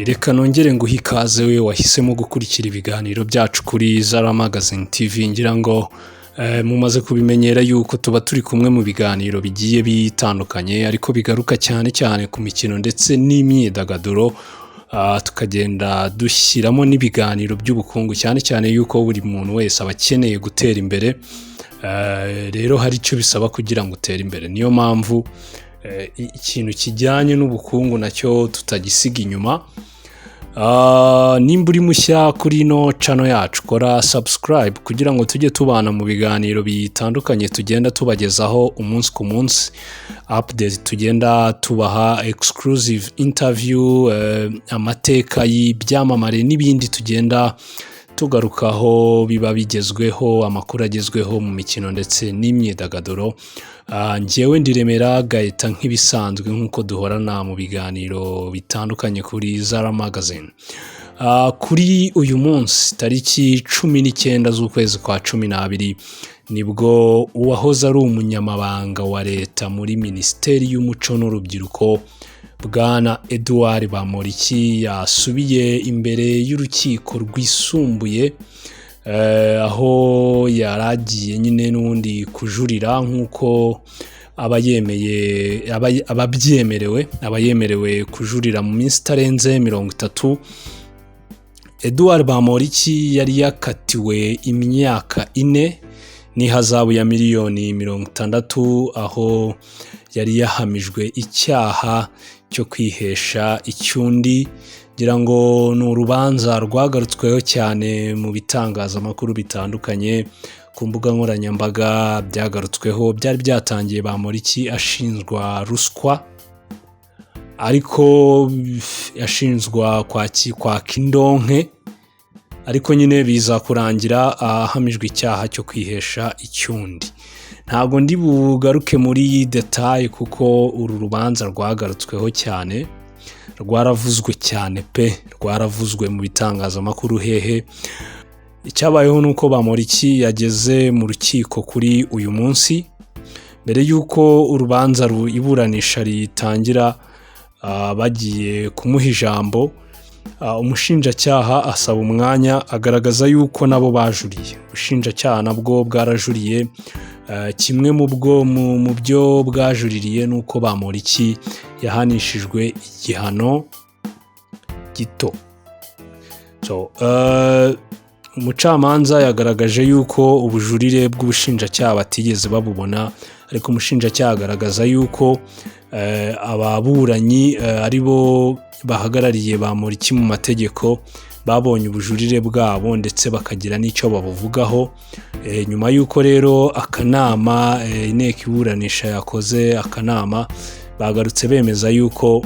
Reka nongere nguhe ikaze we wahisemo gukurikira ibiganiro byacu kuri Zara Magazine TV. Ngira ngo mumaze kubimenyera yuko tuba turi kumwe mu biganiro bigiye bitandukanye, ariko bigaruka cyane cyane ku mikino ndetse n'imyidagaduro. Tukagenda dushyiramo n'ibiganiro by'ubukungu, cyane cyane yuko buri muntu wese aba akeneye gutera imbere. Rero hari icyo bisaba kugira ngo utere imbere, niyo mpamvu ikintu kijyanye n'ubukungu nacyo tutagisiga inyuma. Nimba uri mushya kuri ino channel yacu, kora subscribe kugira ngo tujye tubana mu biganiro bitandukanye tugenda tubagezaho umunsi ku munsi, update tugenda tubaha, exclusive interview, amateka y'ibyamamare n'ibindi tugenda tugarukaho biba bigezweho, amakuru agezweho mu mikino ndetse n'imyidagaduro. Njyewe ndiremera Gahita nk'ibisanzwe, nk'uko duhorana mu biganiro bitandukanye kuri Zara Magazine. Kuri uyu munsi tariki 19 z'ukwezi kwa 12, nibwo uwahoze ari umunyamabanga wa leta muri Minisiteri y'Umuco n'Urubyiruko, Bwana Edouard Bamporiki, yasubiye imbere y'urukiko rwisumbuye, aho yari agiye nyine n'ubundi kujurira nk'uko aba yemeye, aba abyemerewe, aba yemerewe kujurira mu minsi itarenze 30. Edouard Bamporiki yari yakatiwe imyaka 4 n'ihazabu ya miliyoni 60, aho yari yahamijwe icyaha cyo kwihesha icyundi. Ngira ngo ni urubanza rwagarutsweho cyane mu bitangazamakuru bitandukanye, ku mbuga nkoranyambaga byagarutsweho. Byari byatangiye Bamporiki ashinjwa ruswa, ariko ashinjwa kwaka indonke, ariko nyine biza kurangira ahamijwe icyaha cyo kwihesha icyundi. Ntabwo ndi bugaruke muri détails kuko uru rubanza rwagarutsweho cyane, rwaravuzwe cyane pe, rwaravuzwe mu bitangazamakuru hehe. Icyabayeho ni uko Bamporiki yageze mu rukiko kuri uyu munsi. Mbere y'uko urubanza iburanisha ritangira, bagiye kumuha ijambo, umushinjacyaha asaba umwanya, agaragaza yuko nabo bajuriye. Ubushinjacyaha nabwo bwarajuriye. Kimwe mu byo bwajuririye ni uko Bamporiki yahanishijwe igihano gito. Umucamanza yagaragaje yuko ubujurire bw'ubushinjacyaha batigeze babubona, ariko umushinjacyaha agaragaza yuko ababuranyi ari bo bahagarariye Bamporiki mu mategeko babonye ubujurire bwabo ndetse bakagira n'icyo babuvugaho. Nyuma y'uko rero akanama, inteko iburanisha yakoze akanama, bagarutse bemeza yuko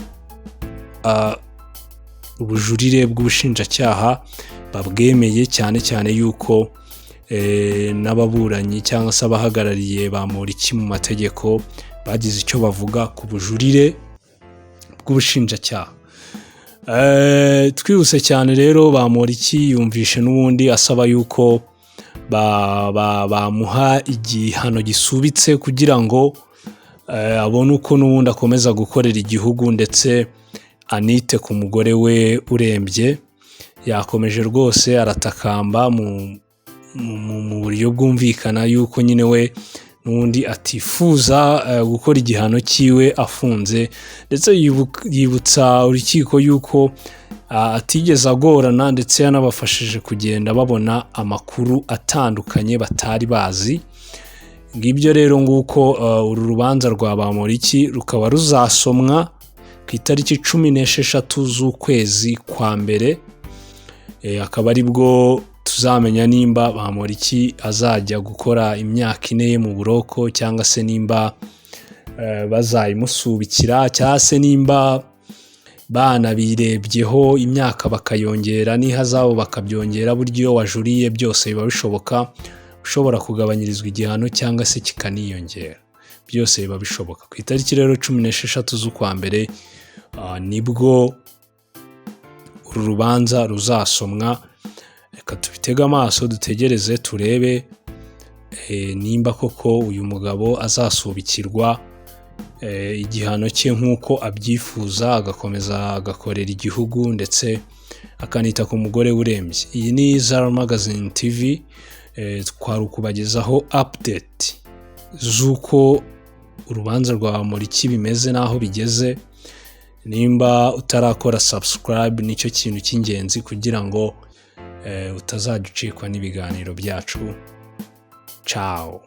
ubujurire bw'ubushinjacyaha babwemeye, cyane cyane yuko n'ababuranyi cyangwa se abahagarariye Bamporiki mu mategeko bagize icyo bavuga ku bujurire bw'ubushinjacyaha. Twihuse cyane rero, Bamporiki yumvishe n'ubundi asaba yuko bamuha igihano gisubitse kugira ngo abone uko n'ubundi akomeza gukorera igihugu ndetse anite ku mugore we urembye. Yakomeje rwose aratakamba mu buryo bwumvikana yuko nyine we n'ubundi atifuza gukora igihano cyiwe afunze, ndetse yibutsa urukiko yuko atigeze agorana, ndetse yanabafashije kugenda babona amakuru atandukanye batari bazi. Ngibyo rero nguko uru rubanza rwa Bamporiki rukaba ruzasomwa ku itariki 16 z'ukwezi kwa mbere, akaba aribwo tuzamenya nimba Bamporiki azajya gukora imyaka 4 ye mu buroko, cyangwa se nimba bazayimusubikira, cyangwa se nimba banabirebyeho imyaka bakayongera n'ihazabu bakabyongera. Burya iyo wajuriye byose biba bishoboka, ushobora kugabanyirizwa igihano cyangwa se kikaniyongera, byose biba bishoboka. Ku itariki rero 16 z'ukwa mbere nibwo uru rubanza ruzasomwa. Reka tubitege amaso, dutegereze turebe nimba koko uyu mugabo azasubikirwa. igihano cye nk'uko abyifuza, agakomeza agakorera igihugu ndetse akanita ku mugore we urembye. Iyi ni Zara Magazine TV, twari ukubagezaho update z'uko urubanza rwa Bamporiki bimeze n'aho bigeze. Nimba utarakora subscribe, nicyo kintu cy'ingenzi kugira ngo utazajya ucikwa n'ibiganiro byacu. Ciao.